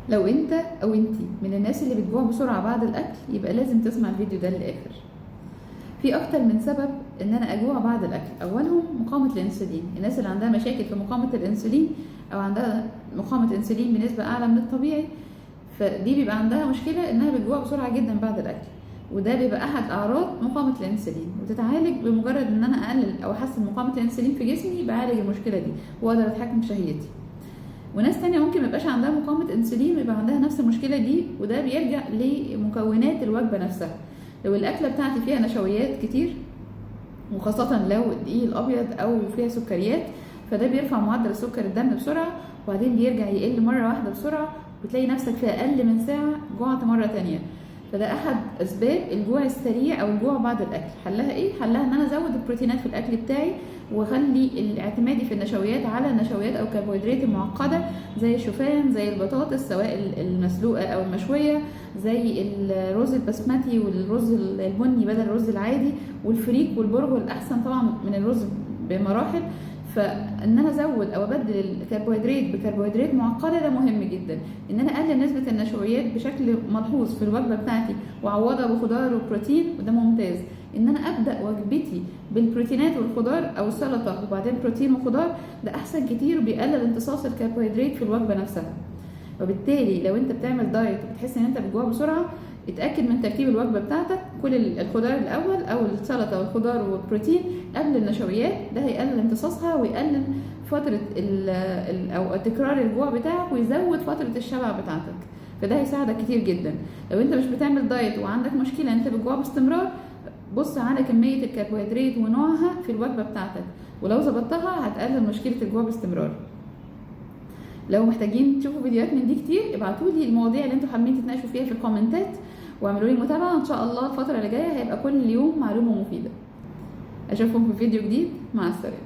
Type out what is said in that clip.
لو انت او انتي من الناس اللي بتجوع بسرعة بعد الاكل يبقى لازم تسمع الفيديو ده للاخر. في اكتر من سبب ان انا اجوع بعد الاكل. اولهم مقاومة الانسولين. الناس اللي عندها مشاكل في مقاومة الانسولين او عندها مقاومة انسولين بنسبة اعلى من الطبيعي، فدي بيبقى عندها مشكلة انها بتجوع بسرعة جدا بعد الاكل، وده بيبقى احد اعراض مقاومة الانسولين، وتتعالج بمجرد ان انا اقلل او احسن مقاومة الانسولين في جسمي بعالج المشكلة دي واقدر اتحكم في شهيتي. وناس تانية ممكن ميبقاش عندها مقاومة انسولين ويبقى عندها نفس المشكلة دي، وده بيرجع لمكونات الوجبة نفسها. لو الأكلة بتاعتي فيها نشويات كتير، وخاصة لو الدقيق الأبيض أو فيها سكريات، فده بيرفع معدل سكر الدم بسرعة، وبعدين بيرجع يقل مرة واحدة بسرعة، وتلاقي نفسك في أقل من ساعة جوعت مرة تانية. فده أحد أسباب الجوع السريع أو الجوع بعد الأكل. حلها إيه؟ حلها إن أنا أزود البروتينات في الأكل بتاعي، وأخلي اعتمادي في النشويات على نشويات أو كربوهيدرات المعقدة زي الشوفان، زي البطاطس سواء المسلوقة أو المشوية، زي الرز البسمتي والرز البني بدل الرز العادي، والفريك والبرغل أحسن طبعا من الرز بمراحل. فان انا ازود او ابدل الكربوهيدرات بكربوهيدرات معقدة ده مهم جدا. ان انا اقلل نسبه النشويات بشكل ملحوظ في الوجبة بتاعتي واعوضها بخضار وبروتين، وده ممتاز. ان انا ابدا وجبتي بالبروتينات والخضار او السلطة وبعدين بروتين وخضار، ده احسن كتير وبيقلل امتصاص الكربوهيدرات في الوجبة نفسها. وبالتالي لو انت بتعمل دايت وبتحس ان انت بتجوع بسرعة، اتاكد من ترتيب الوجبة بتاعتك، كل الخضار الاول او السلطة والخضار والبروتين قبل النشويات، ده هيقلل امتصاصها ويقلل فترة ال او تكرار الجوع بتاعك ويزود فترة الشبع بتاعتك، فده هيساعدك كتير جدا. لو انت مش بتعمل دايت وعندك مشكلة انت بتجوع باستمرار، بص على كمية الكربوهيدرات ونوعها في الوجبة بتاعتك، ولو ظبطتها هتقلل مشكلة الجوع باستمرار. لو محتاجين تشوفوا فيديوهات من دي كتير، ابعتوا لي المواضيع اللي انتوا حابين تتناقشوا فيها في الكومنتات، واعملوا لي متابعه. ان شاء الله الفترة اللي جاية هيبقى كل يوم معلومة مفيدة. اشوفكم في فيديو جديد، مع السلامة.